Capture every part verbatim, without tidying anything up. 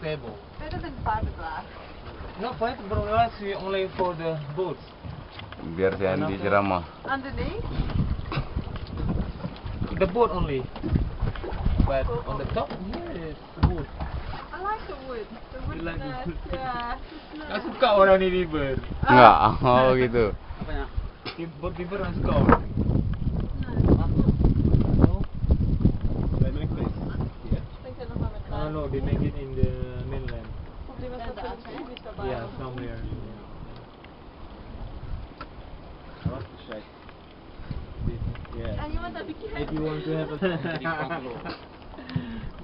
Table. Better than fiberglass. No, fiberglass is only for the boats. Biar si Andi ceramah. Underneath? The boat only. But on the top, here is wood. I like the wood. The woodness, yeah. Nak suka orang ni river. Enggak. Oh, gitu. Apanya? Boat river nak suka orang. No. They make this. Yeah. Ah, no, they make it in the mainland. Yeah, somewhere. What the shit? Yeah. If you want to have a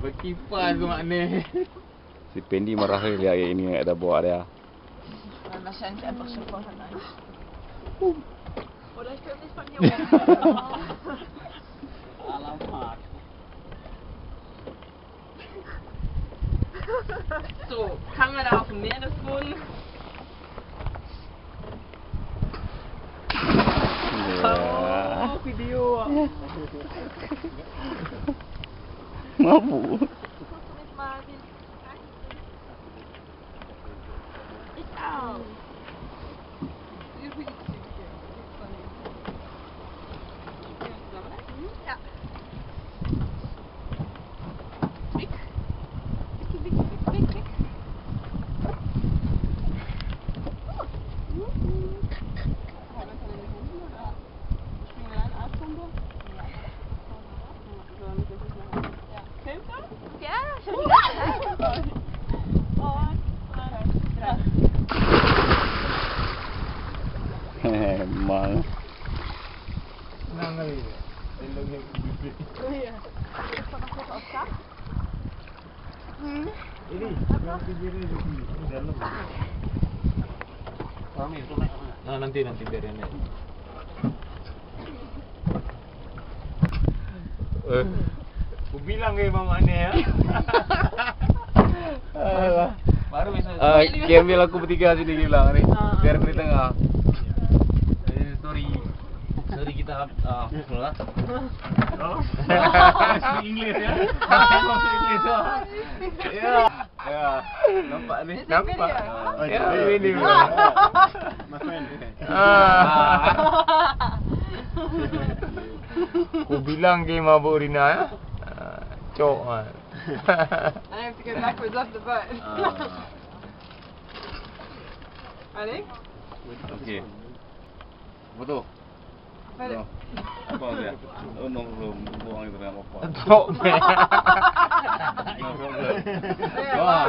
Berkipas tu makna. Si Pendi marah ke lihat ini ada bawa dia. Alamat. So, Kamera auf dem Meeresboden. Ja. Oh, Video. Mabuk. Ich auch. Ja. Weg. Weg, weg, weg, weg, weg. Ja. Emang. Oh, iya. Ini, yang pinggirnya di sini, ini dalam. Nah, nanti, nanti biar ini. Eh. Ku bilang ke mamak ni, ya. Alah. Baru bisa. Ah, ki ambil aku bertiga sini, ki bilang ni. Ah. Biar aku di tengah. Eh, sorry. Sorry, kita, ah, lah. Oh. Bahasa Inggris, ya. Bahasa Inggris, ya. Ya. Ya. Nampak ni. Nampak. Ah. Ya, ini. Ah. My friend. Ah. Ku bilang ke mabuk Rina, ya. Ah, cok, ah. I have to go backwards up the boat. Ah. Ready? Okay. Apa tu? Apa dia? No. Apa dia? Oh, no problem. Buang itu dengan apa? Drop, man. No problem. Yeah, wah.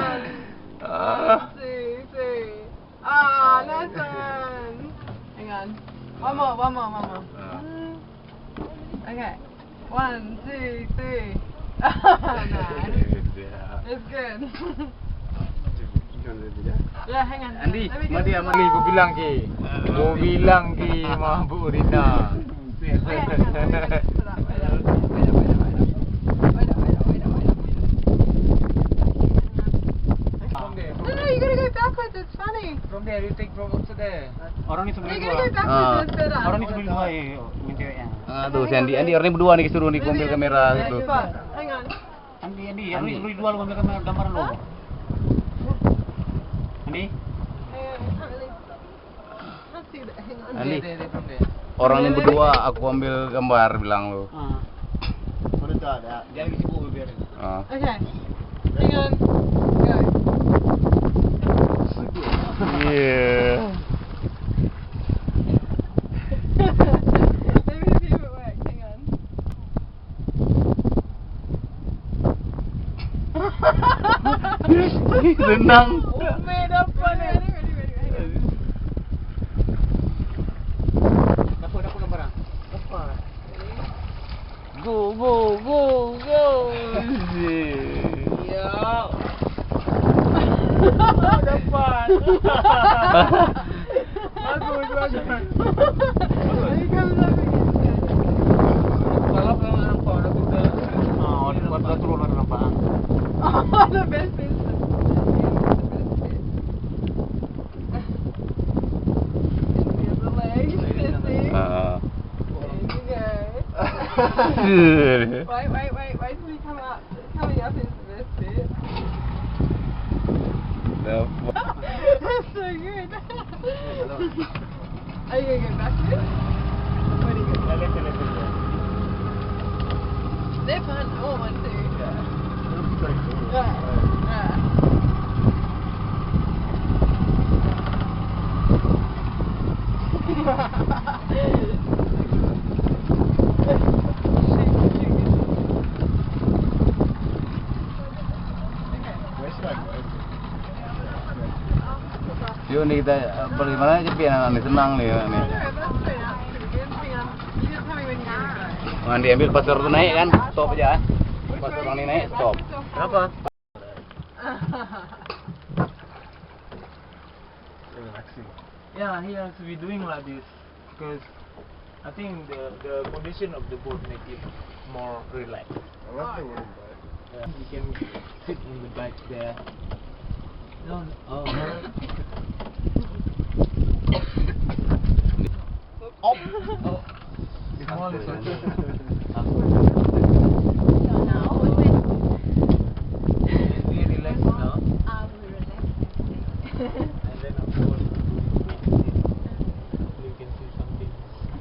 One, two, three. Ah, nice one. Hang on. One more, one more, one more. Ah. Okay. One, two, three. Nice. It's good. Yeah, hang on. Andi, let me get mari, mari, ku bilang ke. Ku bilang ke mabuk Rina. Okay, hang on. Wait up, wait up, wait up. No, no, you gotta go backwards. It's funny. From there, you take from over there. Orang ni sebenarnya dua. Orang ni sebenarnya dua, eh, minta ya. Aduh, si Andi, Andi, orang ni berdua ni disuruh ni, ku ambil kamera tu. Hang on. Andi, Andi, orang ni dua lu ambil kamera, gambar lu. Andi? Andi. Orang ni berdua, aku ambil gambar, bilang lu. Ah. Mana tu ada? Dia lagi sibuk biar. Ah. Okay. Hang on. Go. Yeah. Let me see if it works. Hang on. Renang. Umi dapat ni. Ready, ready, ready, ready. Dapat, dapat gambaran. Dapat. Go, go, go, go. Ya. Dapat. Bagus, bagus. Kalau, kalau nampak, dah turun. Ah, dah turun, dah nampak. The best is the best is. Relax, sissy. Ah. There you go. Wait, wait, wait, wait till we come up. Coming up is the best bit. That's so good. Are you gonna get back to it? What are you gonna They're fun. I want one too. Yeah. It looks pretty cool. Yeah. Yeah. Yuk ni kita, eh, bagaimana aja pian anak ni, senang ni, anak ni. Nah, diambil pas orang tu naik kan, stop aja, eh. Pas orang ni naik, stop. Kenapa? Relaxing. Yeah, he has to be doing like this because I think the, the condition of the boat make it more relaxed. I like the wooden boat. Yeah, you can sit in the back there. No, no, oh. Oh. Oh. Small is okay. So now we will We relax now. Ah, we relax. And then afterwards, you can see something.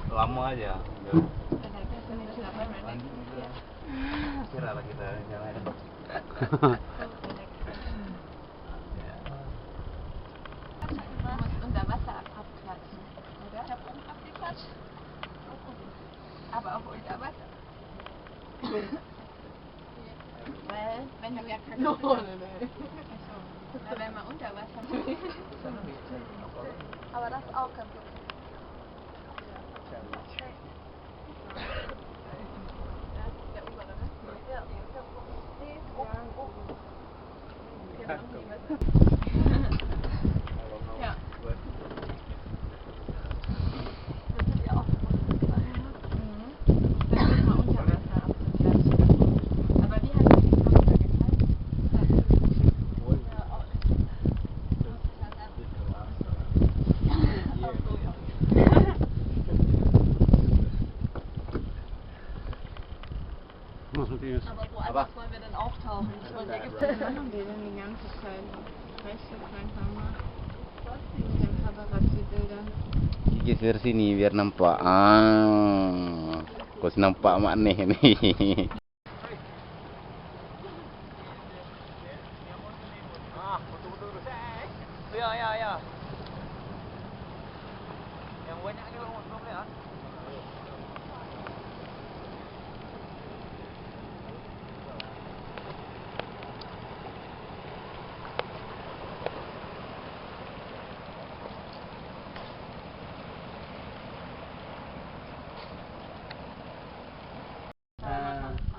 Lama aja. Relax. Relax. Istirahat lah kita, jangan. Muss unter Wasser abklatschen, oder? Ich hab oben abgeklatscht. Aber auch unter Wasser. Weil, wenn du ja kannst. No, no, no. Ach so. Na, wenn man unter Wasser. Aber das ist auch kein Problem. Ja. Mhm. Dann muss man unter Wasser abklatschen. Aber wie hat sich die Kamera gezeigt? Ja, auch nicht. Muss mit ihm. Aber woanders wollen wir dann auch tauchen. Ich meine, da gibt's ja immer noch die ganze Zeit. Weißt du, vielleicht haben wir mit dem Paparazzi-Bildern. Geser sini biar nampak. Ah, kos nampak mak neh ni. Ah, betul-betul tu, Shay. Ya, ya, ya. Yang banyak ni, belum, belum, ya.